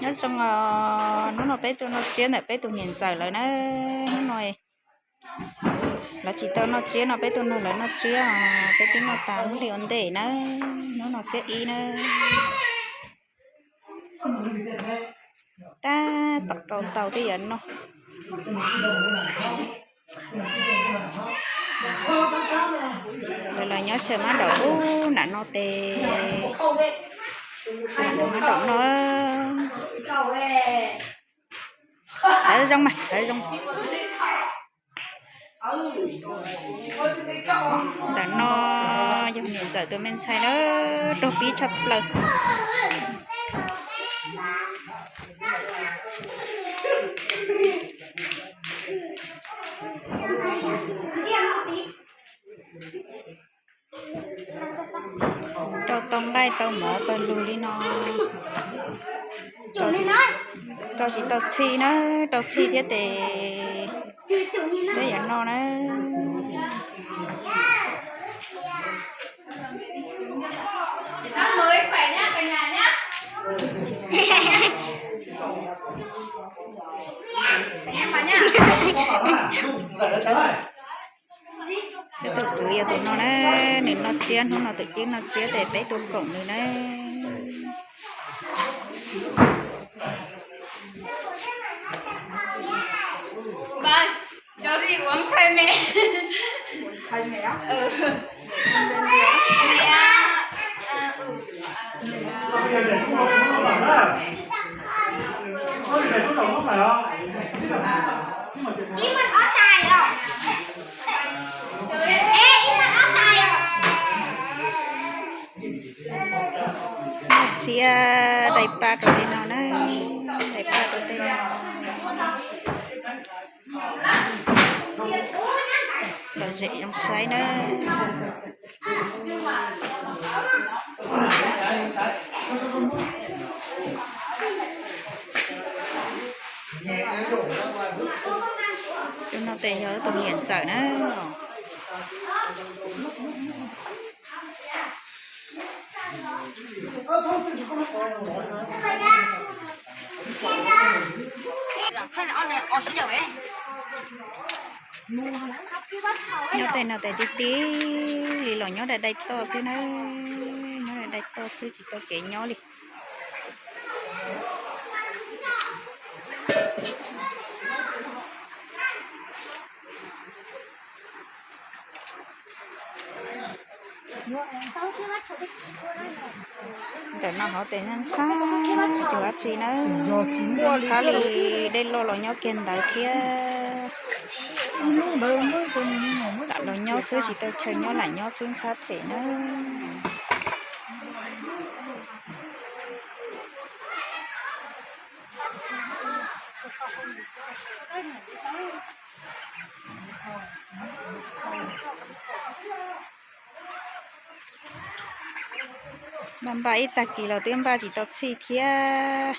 Nyob zoo os, hnub no peb tuaj noj tsiab ntawm peb tus niam ntxawm lawv na. Hnub no lawv tsis tau noj tsiab no peb tuaj nrog lawv noj tsiab, peb twb noj tas muab li ua ntej na. Hnub no xiab ib na. Tab tom rau tau twb yuav noj. Lawv los nyob chaw mab nraum ub nram no tes, mab nraum no. Sawv zoo mas, sawv zoo. Ntawm no yog niam ntxawm tus me ntxhais na, raug pib tshaj plaws. Rau tau nqaij tau mov pawg lug li no. Rau tsis tau txhij na, rau txhij thiab tes peb yuav noj na. Peb tus kwv yog tus no na, nws noj tsiab, hnub no twm ceeb noj tsiab tes peb tuaj koom nws na. Noj tsiab dai paj rau tej no na, dai paj rau tej no. Lom zem zoo saib na. Tus no tes yog tus niam ntxawm na. Nyob tej no tes tib tib li los nyob dai dai toj xwb na, nyob dai dai toj xwb tsis tau kev nyob li. Ntawm no hauv tes ntxhab tus dab tsi na, ntxhab li dej loj los nyob kiag ntawd thiab. Lam los nyob xwb tsis tau chaw nyob lam nyob xwb ntxhab them na. Npaj npaj ib tag kis los twb npaj tsis tau txhij thiab.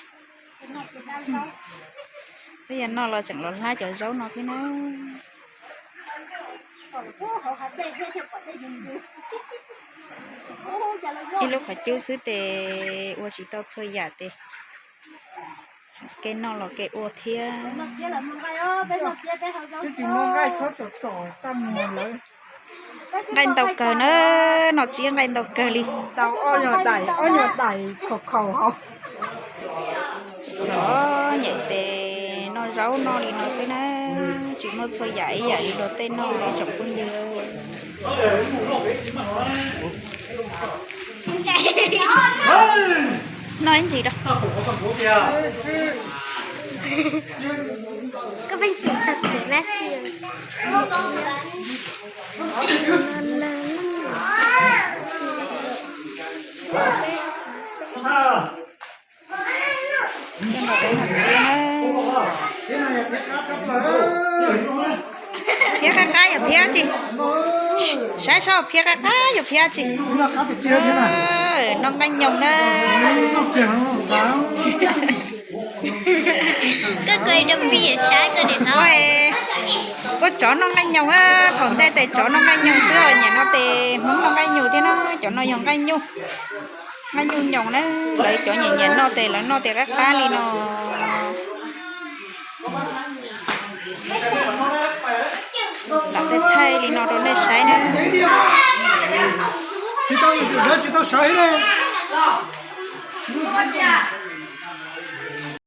Twb yog noj los tseem los hlab cov zaub no thiab na. Ib lub qhov cub xwb tes ua tsis tau txhua yam tes kev noj los kev ua thiab. Nqaij ntau kawg na, noj tsiab nqaij ntau kawg li. Txom nyem tes noj zaub noj li no xwb na, tsis muaj txhua yam ib yam li luag tej noj ib tsoom phooj ywg. Noj ib ntsis rau. Phiab qab qab yog phiab tsi. Saib seb phiab qab qab yog phiab tsi. Noj nqaij nyoos na. Puab tsov noj nqaij nyoos, thaum ntej tes tsov noj nqaij nyoos xwb, nim no tes Hmoob noj nqaij nyuj thiab na, cov no yog nqaij nyuj. Mab nyuj nyoos na, lawv cov nyiam nyiam noj tes lawv noj tes qab qab li no. Lam thaij thaij li no rau nej saib na. Tsis tau, tsis tau sawv thiab ne.